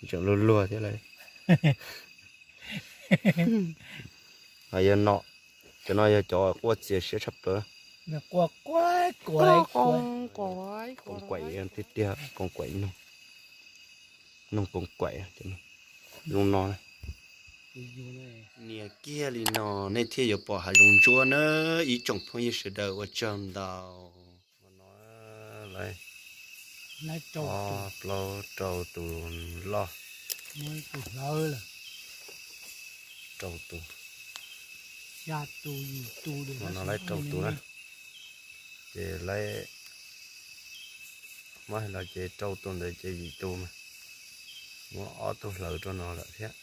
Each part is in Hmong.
Tseem luag luag thiab lawm. Ho yog no, cov no yog cov quaj txias siab tshaj plaws. Koov kuaim tiag tiag, koov kuaim noog, noog koov kuaim zoo no. Nias kiag li no nej thiaj yuav pom hav zoov ntsuab na ib tsoom phooj ywg sawv daws, ua tsaug ntau. Hmo no lawv ob plaub rau tus loj, rau tus, hmo no lawv rau tus na, ces lawv muab hais los ces rau tus ntawd ces yim tus mas, muab ob tug hlawv rau no lawm thiab.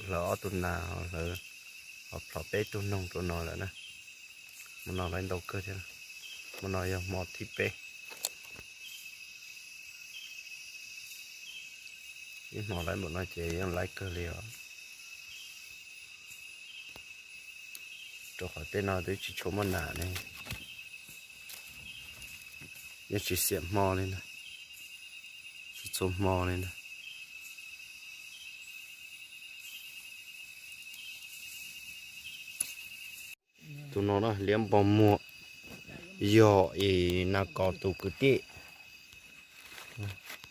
Hlawv ob tug nas, ho plhom peb tug noog rau no lawm na. Hmo no lawv ntau kawg thiab. Hmo no yog hmo thib peb. Ib hmo lawv npaum no ces yeej laib kawg li os. Rau qhov tej no twb tsis tshua muaj nas ne, yeej tsis xiam hmo li na, tsis txhua hmo li na. Tus no na liab npog muag, yog es nas kos tus kwv tij.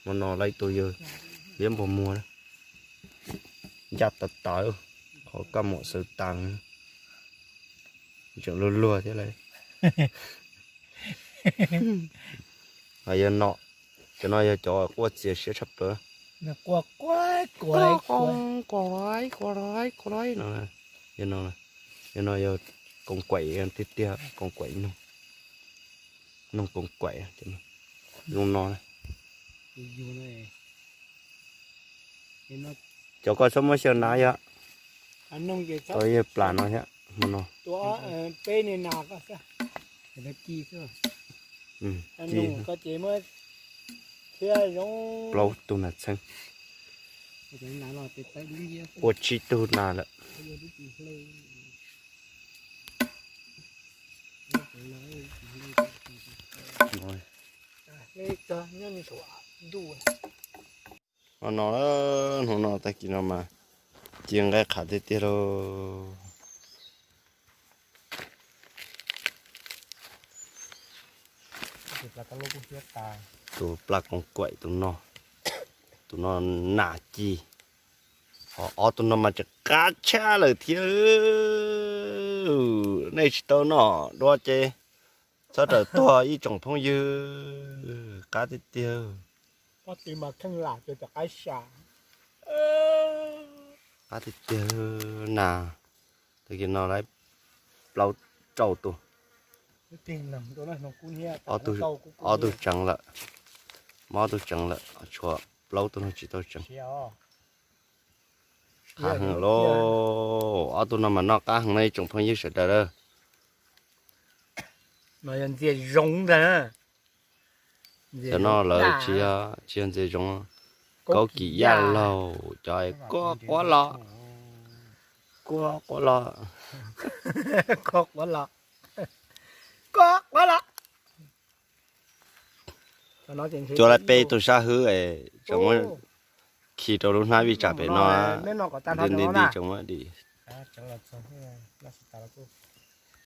Hmo no lawv tus yawg liab npog muag, ncaj tawv tawv, qhov kaj muam xaws tas, tseem luag luag thiab lawm. Ho yog no, cov no yog cov quaj txias siab tshaj plaws. Koov kuaim no, yog no, yog no yog koov kuaim tiag tiag, koov kuaim noog, noog koov kuaim zoo no. Cov koj txhob muab xyaw na yog, tau yawg plas no thiab hmo no. Plaub tug nas txheeb, ua tsib tug nas lawm. Hmo no, hnub no tag kis no mas cia nqaij qhav tiag tiag lauj. Tus plas koov kuaim tus no, tus no nas ci, ho ob tug no mas tseem qab tshaj lawm thiab. Nej tsis tau noj dua ces txhob rawm tuag ib tsoom phooj ywg, qab tiag tiag. Qab tiag tiag, nas tag kis no lawv plaub rau tus, ob tug tseev lawm, muab ob tug tseev lawm, tshuav plaub tug no tsis tau tseev. Qab heev lauj, ob tug no mas noj qab heev no ib tsoom phooj ywg sawv daws lawm. Cov no lawv tsis yog, tsis yog ntxias zoov, kaub kis yaj laug, cov kuab quav los, kuab quav los, kuab quav los. Cua laib peb tug sab hwb es tseem muab khi rau lub hnab vij tsam pem no, nti nti nti tseem muab dim.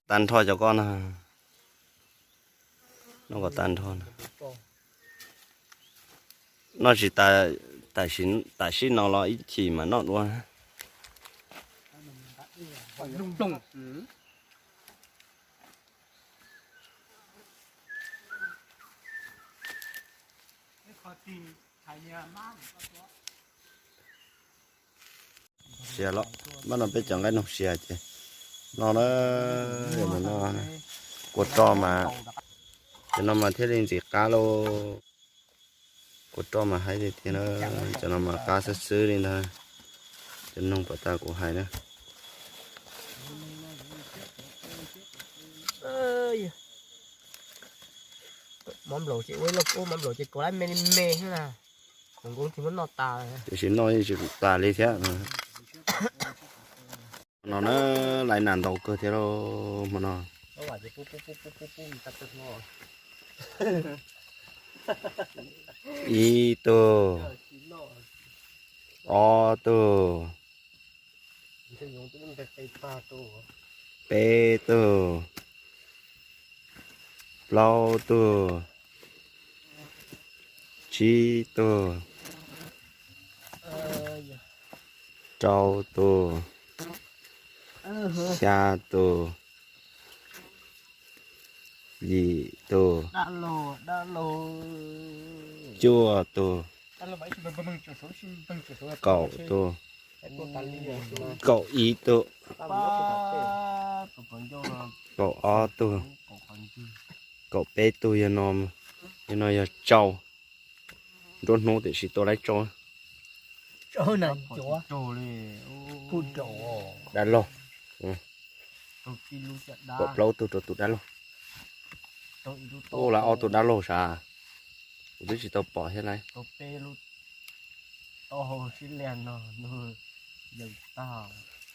Tag nrho cov koj na, noj kom tag nrho na. Noj tsis tas, tam sim no los ib chim mas noj dua. Sia los, mas no peb cov nqaij noog sia ces no na, no, kua roj mas, ces no mas thiaj li ntxim qab lauj. Kua roj mas haib tiag tiag na, cov no mas qab xwb xwb li ntag. Cov noog puas tas kuv hais na. Mob nplaum ces ua ib lub kub mob nplaum ces kaus lab me li me xwb na. Nkoos tsis muab noj tas. Tiam sis noj yeej tsis tas li thiab. No na, laiv nas ntau kawg thiab lauj hmo no. Ib tug, ob tug, peb tug, plaub tug, tsib tug, rau tug, xya tug, yim tug, cuaj tug, kaum tug, kaum ib tug, kaum ob tug, kaum peb tug, yog no, yog no yog tsau. Nruab hnub tiam sis tua laib tsau. Dab laug. Kaum plaub tug rau tus dab laug. Ua lawv ob tug dab laug sav. Kuv twb tsis tau pom thiab lauj.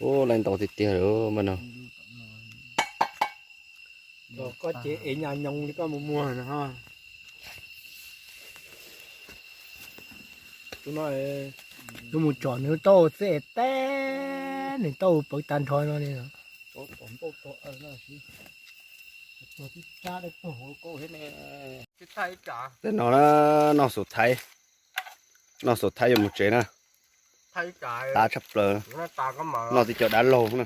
Ua lawv ntau tiag tiag lawm mas no. Koj ces ev nyas nyoos li koj mus muag no. Tus no, tus mus tsom nws tau txij teb, nws tau pawv tag nrho no li. Tej no na, noj xus thaib, noj xus thaib yuav mus tsev na. Qab tshaj plaws, noj tib co dab laug na.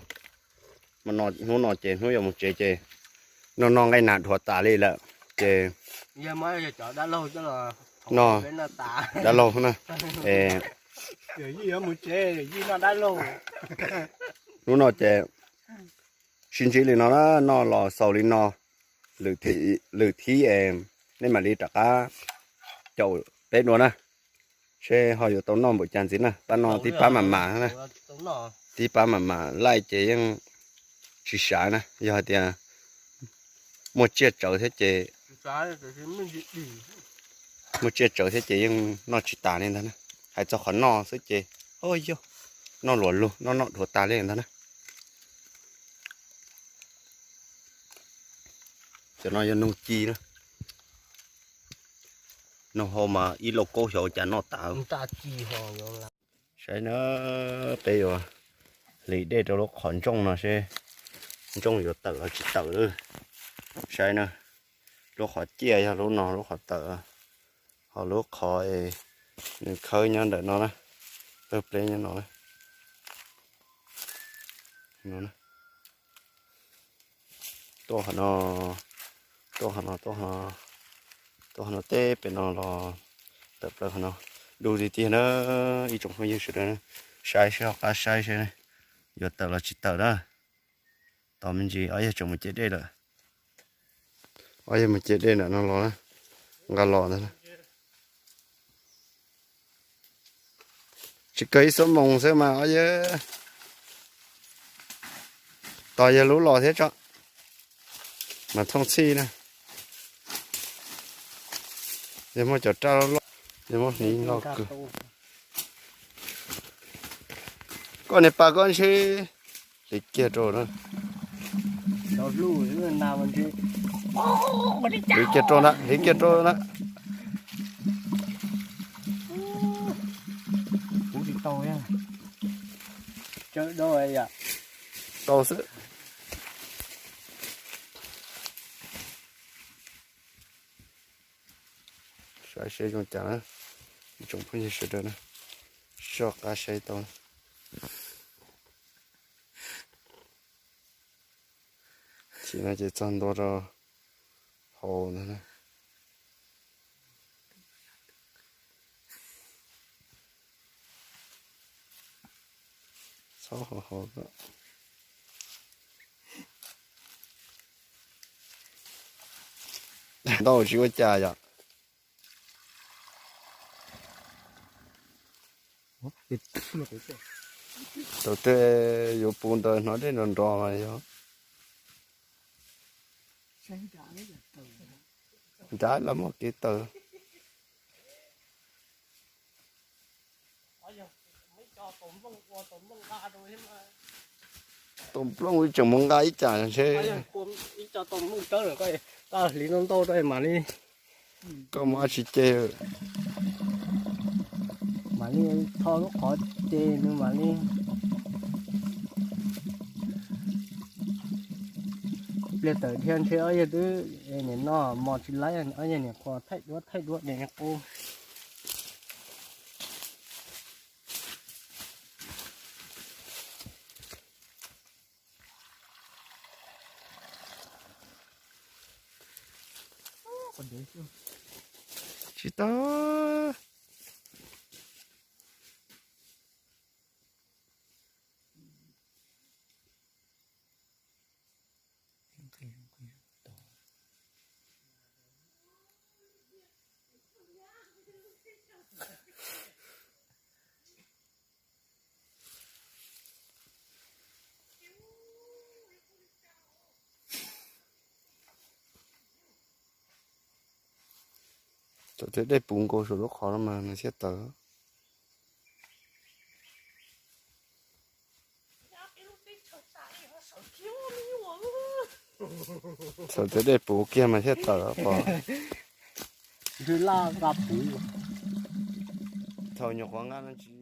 Mas no hnub no ces hnub yuav mus tsev ces noj noj nqaij nas dhuav tas li lawm ces noj dab laug na. Hnub no ces sib ntsib li no na, noj los xaus li no, lwm thib es nej mam li rov qab caum peb dua na, seb ho yuav tau noj npaum cas ntxiv na. Pab no tib pab mam mam na, tib pab mam mam laij ces yeej tsis sawv na, yog hais tias muaj tsiaj tsawv thiab ces, muaj tsiaj tsawv thiab ces yeej noj tsis tas li ntag na. Hais txog qhov noj xwb ces, o yog, noj luas lug, noj noj dhuav tas li ntag na. Cov no yog noog ci na, noog hau mas ib lauj kaub xyov ua cas noj tas. Saib na, peb yuav hliv dej rau lub qhov ntsooj no seb ntsooj yuav tawm los tsis tawm lawm. Saib na, lub qhov ciaj yog lub no lub qhov tawm, ho lub qhov es nws khawb nyob ntawm no na, tawg pleb nyob no na. Tuaj qhov no, tuaj qhov no, tuaj qhov no, tuaj qhov no teb pem no los tawm plaws qhov no. Du tiag tiag na, ib tsoom phooj ywg sawv daws na, saib seb ho qab saib seb yuav tawm los tsis tawm na. Tos me ntsis, ob yawg tseem mus ce dej lawm. Ob yawg mus ce dej ntawm no los, nqa los ntag. Tsis kawg ib xuab moos xwb mas ob yawg. Tos yawg lub los thiab tso, mas thooj txhij na. Yog muaj cov raj loj loj, yog muaj hniv loj kawg. Koj niag pas koj ntshe hliv kiag rau na. Hliv kiag rau na, hliv kiag rau na. Tau xwb. Saib seb zoo cas na, ib tsoom phooj ywg sawv daws na, soj qab saib tau. Chim no ces txog ntua rau hauv ntag na. Txhob ho ho, ntau tsis ua cas yom. Thaum twg yuav pus ntawd hnov dej nrov nrov mas yog. Nrad los muaj kev tawm. Tus nplooj tseem mus nqa ib cas ntshe. Hliv ntau ntau rau mam li Koj muab dab tsi ce? Mam li tho lub qhov ces nws mam li pliag tawm dhia ntshe ob yawg twb nim no mos tsis laib, ob yawg niam qhuas thaij duab thaij duab nim qub. Tsis tau. Txawm tias dej puv nkaus saum lub qhov no mas nws thiaj tawm. Txawm tias dej puv kiag mas thiaj tawm pom. Ntshe laj nqa puv. Thaum nyuam qhuav nqa no tsis